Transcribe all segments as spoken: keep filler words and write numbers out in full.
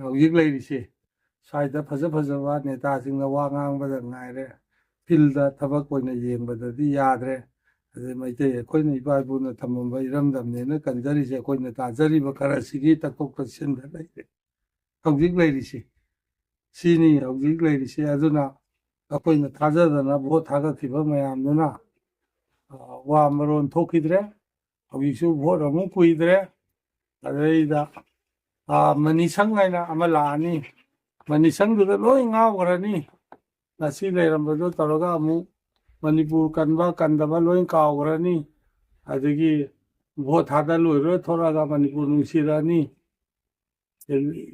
ꯍꯧꯖꯤꯛ ꯂꯩꯔꯤꯁꯤ ꯁ꯭ꯋꯥꯏꯗ ꯐꯖ ꯐꯖꯕ ꯅꯦꯇꯥꯁꯤꯡꯅ ꯋꯥ ꯉꯥꯡꯕꯗ ꯉꯥꯏꯔꯦ, ꯐꯤꯜꯗ ꯊꯕꯛ ꯑꯣꯏꯅ ꯌꯦꯡꯕꯗꯗꯤ ꯌꯥꯗ꯭ꯔꯦ꯫ ꯑꯗꯩ ꯃꯩꯇꯩ ꯑꯩꯈꯣꯏꯅ ꯏꯄꯥ ꯏꯄꯨꯅ ꯊꯝꯃꯝꯕ ꯏꯔꯝꯗꯝꯅꯦꯅ ꯀꯟꯖꯔꯤꯁꯦ ꯑꯩꯈꯣꯏꯅ ꯇꯥꯖꯔꯤꯕ ꯈꯔꯁꯤꯒꯤ ꯇꯠꯊꯣꯛ ꯇꯠꯁꯤꯟꯗ ꯂꯩꯔꯦ꯫ ꯍꯧꯖꯤꯛ ꯂꯩꯔꯤꯁꯤ ꯁꯤꯅꯤ ꯍꯧꯖꯤꯛ ꯂꯩꯔꯤꯁꯤ꯫ ꯑꯗꯨꯅ ꯑꯩꯈꯣꯏꯅ ꯊꯥꯖꯗꯅ ꯚꯣꯠ ꯊꯥꯗꯈꯤꯕ ꯃꯌꯥꯝꯗꯨꯅ, ꯑ, ꯋꯥ ꯃꯔꯣꯟ ꯊꯣꯛꯈꯤꯗ꯭ꯔꯦ꯫ ꯍꯧꯖꯤꯛꯁꯨ ꯚꯣꯠ ꯑꯃꯨꯛ ꯀꯨꯏꯗ꯭ꯔꯦ꯫ ꯑꯗꯩꯗ, ꯑ, ꯃꯅꯤꯁꯪ ꯍꯥꯏꯅ ꯑꯃ ꯂꯥꯛꯑꯅꯤ꯫ ꯃꯅꯤꯁꯪꯗꯨꯗ ꯂꯣꯏ ꯉꯥꯎꯈ꯭ꯔꯅꯤ꯫ ꯉꯁꯤ ꯂꯩꯔꯝꯕꯗꯣ ꯇꯧꯔꯒ ꯑꯃꯨꯛ ꯃꯅꯤꯄꯨꯔ ꯀꯟꯕ ꯀꯟꯗꯕ ꯂꯣꯏ ꯀꯥꯎꯈ꯭ꯔꯅꯤ꯫ ꯑꯗꯒꯤ ꯚꯣꯠ ꯊꯥꯗ ꯂꯣꯏꯔꯣꯏ ꯊꯣꯛꯂꯛꯑꯒ ꯃꯅꯤꯄꯨꯔ ꯅꯨꯡꯁꯤꯔꯛꯑꯅꯤ꯫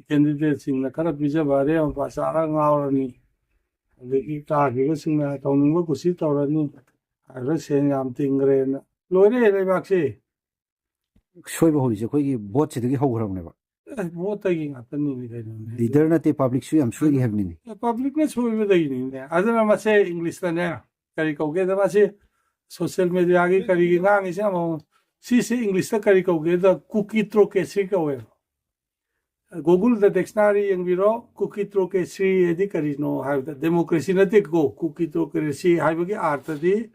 ꯀꯦꯟꯗꯤꯗꯦꯠꯁꯤꯡꯅ ꯈꯔ ꯄꯤꯖꯕ ꯑꯔꯦꯝ ꯑꯄꯥ ꯆꯥꯔ ꯉꯥꯎꯔꯅꯤ꯫ ꯑꯗꯒꯤ ꯀꯥꯈꯤꯕꯁꯤꯡꯅ ꯇꯧꯅꯤꯡꯕ ꯀꯨꯁꯤ ꯇꯧꯔꯅꯤ꯫ ꯑꯗ ꯁꯦꯟ ꯌꯥꯝ ꯇꯤꯡꯈ꯭ꯔꯦꯅ ꯂꯣꯏꯔꯦ ꯂꯩꯕꯥꯛꯁꯦ꯫ ꯁꯣꯏꯕ ꯍꯧꯔꯤꯁꯦ ꯑꯩꯈꯣꯏꯒꯤ ꯚꯣꯠꯁꯤꯗꯒꯤ ꯍꯧꯈ꯭ꯔꯕꯅꯦꯕ꯫ ꯑꯦ, ꯚꯣꯠꯇꯒꯤ ꯉꯥꯛꯇꯅꯤꯅꯦ ꯀꯩꯅꯣꯅꯦ꯫ ꯂꯤꯗꯔ ꯅꯠꯇꯦ, ꯄꯕ꯭ꯂꯤꯛꯁꯨ ꯌꯥꯝ ꯁꯣꯏꯔꯤ ꯍꯥꯏꯕꯅꯤꯅꯦ꯫ ꯑꯦ, ꯄꯕ꯭ꯂꯤꯛꯅ ꯁꯣꯏꯕꯗꯒꯤꯅꯤꯅꯦ꯫ ꯑꯗꯨꯅ ꯃꯁꯦ ꯏꯪꯂꯤꯁꯇꯅꯦ ꯀꯔꯤ ꯀꯧꯒꯦꯗ, ꯃꯁꯤ ꯁꯣꯁꯤꯌꯦꯜ ꯃꯦꯗꯤꯌꯥꯒꯤ ꯀꯔꯤꯒꯤ ꯉꯥꯡꯉꯤꯁꯦ ꯑꯃꯃꯝ, ꯁꯤꯁꯦ ꯏꯪꯂꯤꯁꯇ ꯀꯔꯤ ꯀꯧꯒꯦꯗ, ꯀꯨꯀꯤ ꯇ꯭ꯔꯣꯀꯦꯁꯤ ꯀꯧꯋꯦꯕ꯫ ꯒꯨꯒꯜꯗ ꯗꯤꯛꯁꯅꯥꯔꯤ ꯌꯦꯡꯕꯤꯔꯣ꯫ ꯀꯨꯀꯤ ꯇ꯭ꯔꯣꯀꯦꯁꯤ ꯍꯥꯏꯗꯤ ꯀꯔꯤꯅꯣ ꯍꯥꯏꯕꯗ, ꯗꯦꯃꯣꯀ꯭ꯔꯦꯁꯤ ꯅꯠꯇꯦꯀꯣ꯫ ꯀꯨꯀꯤ ꯇ꯭ꯔꯣꯀꯦꯁꯤ ꯍꯥꯏꯕꯒꯤ ꯑꯥꯔꯊꯗꯤ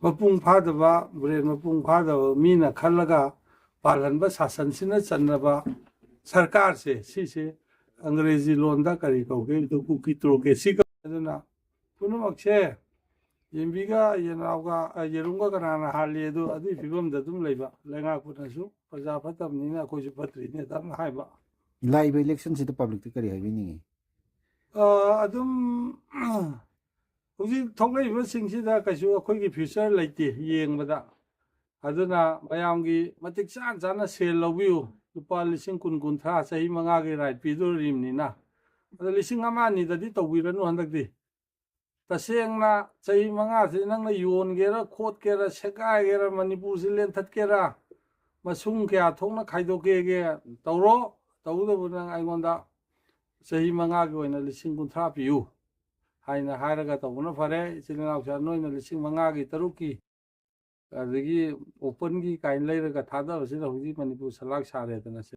ꯃꯄꯨꯡ ꯐꯥꯗꯕ, ꯕ꯭ꯔꯦꯟ ꯃꯄꯨꯡ ꯐꯥꯗꯕ ꯃꯤꯅ ꯈꯜꯂꯒ ꯄꯥꯜꯍꯟꯕ ꯁꯥꯁꯟꯁꯤꯅ ꯆꯟꯅꯕ ꯁꯔꯀꯥꯔꯁꯦ, ꯁꯤꯁꯦ ꯑꯪꯒ꯭ꯔꯦꯖꯤ ꯂꯣꯟꯗ ꯀꯔꯤ ꯀꯧꯒꯦ? ꯑꯗꯨ ꯀꯨꯀꯤ ꯇ꯭ꯔꯣꯀꯦꯁꯤ ꯀꯧꯏ꯫ ꯑꯗꯨꯅ ꯄꯨꯝꯅꯃꯛꯁꯦ ꯌꯦꯟꯕꯤꯒ ꯌꯦꯅꯥꯎꯒ, ꯑ, ꯌꯦꯔꯨꯝꯒ ꯀꯅꯥꯅ ꯍꯥꯜꯂꯤ ꯑꯗꯨ, ꯑꯗꯨꯒꯤ ꯐꯤꯕꯝꯗ ꯑꯗꯨꯝ ꯂꯩꯕ꯫ ꯂꯩꯉꯥꯛꯄꯅꯁꯨ ꯄ꯭ꯔꯖꯥ ꯐꯠꯇꯕꯅꯤꯅ ꯑꯩꯈꯣꯏꯁꯨ ꯐꯠꯇ꯭ꯔꯤꯅꯦ ꯑꯗꯨꯝ ꯍꯥꯏꯕ꯫ ꯂꯥꯛꯏꯕ ꯏꯂꯦꯛꯁꯟꯁꯤꯗ ꯄꯕ꯭ꯂꯤꯛꯇ ꯀꯔꯤ ꯍꯥꯏꯕꯤꯅꯤꯡꯉꯤ? ꯑ, ꯑꯗꯨꯝ ꯍꯧꯖꯤꯛ ꯊꯣꯛꯂꯛꯏꯕꯁꯤꯡꯁꯤꯗ ꯀꯩꯁꯨ ꯑꯩꯈꯣꯏꯒꯤ ꯐ꯭ꯌꯨꯆꯔ ꯂꯩꯇꯦ ꯌꯦꯡꯕꯗ꯫ ꯑꯗꯨꯅ ꯃꯌꯥꯝꯒꯤ ꯃꯇꯤꯛ ꯆꯥꯅ ꯆꯥꯅ ꯁꯦꯜ ꯂꯧꯕꯤꯌꯨ꯫ ꯂꯨꯄꯥ ꯂꯤꯁꯤꯡ ꯀꯨꯟ, ꯀꯨꯟꯊ꯭ꯔꯥ ꯆꯍꯤ ꯃꯉꯥꯒꯤ ꯔꯥꯏꯠ ꯄꯤꯗꯣꯔꯤꯕꯅꯤꯅ꯫ ꯑꯗꯣ ꯂꯤꯁꯤꯡ ꯑꯃ ꯑꯅꯤꯗꯗꯤ ꯇꯧꯕꯤꯔꯅꯨ ꯍꯟꯗꯛꯇꯤ꯫ ꯇꯁꯦꯡꯅ ꯆꯍꯤ ꯃꯉꯥꯁꯤ ꯅꯪꯅ ꯌꯣꯟꯒꯦꯔꯥ, ꯈꯣꯠꯀꯦꯔꯥ, ꯁꯦꯒꯥꯏꯒꯦꯔꯥ, ꯃꯅꯤꯄꯨꯔꯁꯤ ꯂꯦꯟꯊꯠꯀꯦꯔꯥ, ꯃꯁꯨꯡ ꯀꯌꯥ ꯊꯣꯛꯅ ꯈꯥꯏꯗꯣꯛꯀꯦꯒꯦ ꯇꯧꯔꯣ꯫ ꯇꯧꯕꯇꯕꯨ ꯅꯪ ꯑꯩꯉꯣꯟꯗ ꯆꯍꯤ ꯃꯉꯥꯒꯤ ꯑꯣꯏꯅ ꯂꯤꯁꯤꯡ ꯀꯨꯟꯊ꯭ꯔꯥ ꯄꯤꯌꯨ ꯍꯥꯏꯅ ꯍꯥꯏꯔꯒ ꯇꯧꯕꯅ ꯐꯔꯦ꯫ ꯏꯆꯤꯜ ꯏꯅꯥꯎꯁꯥ, ꯅꯣꯏꯅ ꯂꯤꯁꯤꯡ ꯃꯉꯥꯒꯤ, ꯇꯔꯨꯛꯀꯤ, ꯑꯗꯒꯤ ꯑꯣꯄꯟꯒꯤ ꯀꯥꯏꯅ ꯂꯩꯔꯒ ꯊꯥꯗꯕꯁꯤꯅ ꯍꯧꯖꯤꯛ ꯃꯅꯤꯄꯨꯔ ꯁꯂꯥꯛ ꯁꯥꯔꯦꯗꯅ ꯁꯦ꯫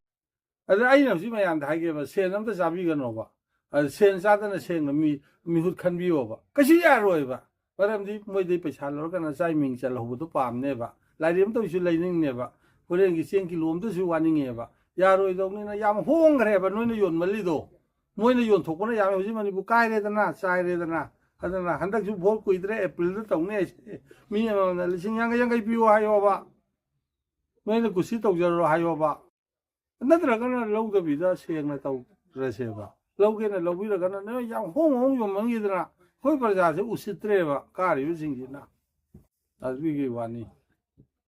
ꯑꯗ ꯑꯩꯅ ꯍꯧꯖꯤꯛ ꯃꯌꯥꯝꯗ ꯍꯥꯏꯒꯦꯕ, ꯁꯦꯟ ꯑꯝꯇ ꯆꯥꯕꯤꯒꯅꯣꯕ꯫ ꯑꯗ ꯁꯦꯟ ꯆꯥꯗꯅ ꯁꯦꯡꯅ ꯃꯤ ꯃꯤꯍꯨꯠ ꯈꯟꯕꯤꯌꯣꯕ꯫ ꯀꯩꯁꯨ ꯌꯥꯔꯣꯏꯕ꯫ ꯃꯔꯝꯗꯤ ꯃꯣꯏꯗꯩ ꯄꯩꯁꯥ ꯂꯧꯔꯒ ꯅꯆꯥꯏ ꯃꯤꯡ ꯆꯜꯍꯧꯕꯗꯣ ꯄꯥꯝꯅꯦꯕ꯫ ꯂꯥꯏꯔꯤ ꯑꯝꯇꯁꯨ ꯂꯩꯅꯤꯡꯅꯦꯕ꯫ ꯍꯣꯔꯦꯟꯒꯤ ꯆꯦꯡ ꯀꯤꯂꯣ ꯑꯝꯇꯁꯨ ꯋꯥꯅꯤꯡꯉꯦꯕ꯫ ꯌꯥꯔꯣꯏꯗꯧꯅꯤꯅ ꯌꯥꯝ ꯍꯣꯡꯈ꯭ꯔꯦꯕ ꯅꯣꯏꯅ ꯌꯣꯟꯃꯜꯂꯤꯗꯣ꯫ ꯃꯣꯏꯅ ꯌꯣꯟꯊꯣꯛꯄꯅ ꯌꯥꯝꯃꯦ꯫ ꯍꯧꯖꯤꯛ ꯃꯅꯤꯄꯨꯔ ꯀꯥꯏꯔꯦꯗꯅ, ꯆꯥꯏꯔꯦꯗꯅ꯫ ꯑꯗꯨꯅ ꯍꯟꯗꯛꯁꯨ ꯚꯣꯠ ꯀꯨꯏꯗ꯭ꯔꯦ, ꯑꯦꯄ꯭ꯔꯤꯜꯗ ꯇꯧꯅꯤ ꯍꯥꯏꯁꯦ꯫ ꯃꯤ ꯑꯃꯃꯝꯅ ꯂꯤꯁꯤꯡ ꯌꯥꯡꯈꯩ ꯌꯥꯡꯈꯩ ꯄꯤꯌꯨ ꯍꯥꯏꯌꯣꯕ꯫ ꯅꯣꯏꯅ ꯀꯨꯁꯤ ꯇꯧꯖꯔꯣ ꯍꯥꯏꯌꯣꯕ꯫ ꯅꯠꯇ꯭ꯔꯒꯅ ꯂꯧꯗꯕꯤꯗ ꯁꯦꯡꯅ ꯇꯧꯔꯁꯦꯕ꯫ ꯂꯧꯒꯦꯅ ꯂꯧꯕꯤꯔꯒꯅ ꯅꯣꯏ ꯌꯥꯝ ꯍꯣꯡ ꯍꯣꯡ ꯌꯣꯟꯃꯟꯈꯤꯗꯅ ꯑꯩꯈꯣꯏ ꯄ꯭ꯔꯖꯥꯁꯦ ꯎꯁꯤꯠꯇ꯭ꯔꯦꯕ ꯀꯥꯔꯤꯕꯁꯤꯡꯁꯤꯅ꯫ ꯑꯗꯨꯒꯤ ꯋꯥꯅꯤ꯫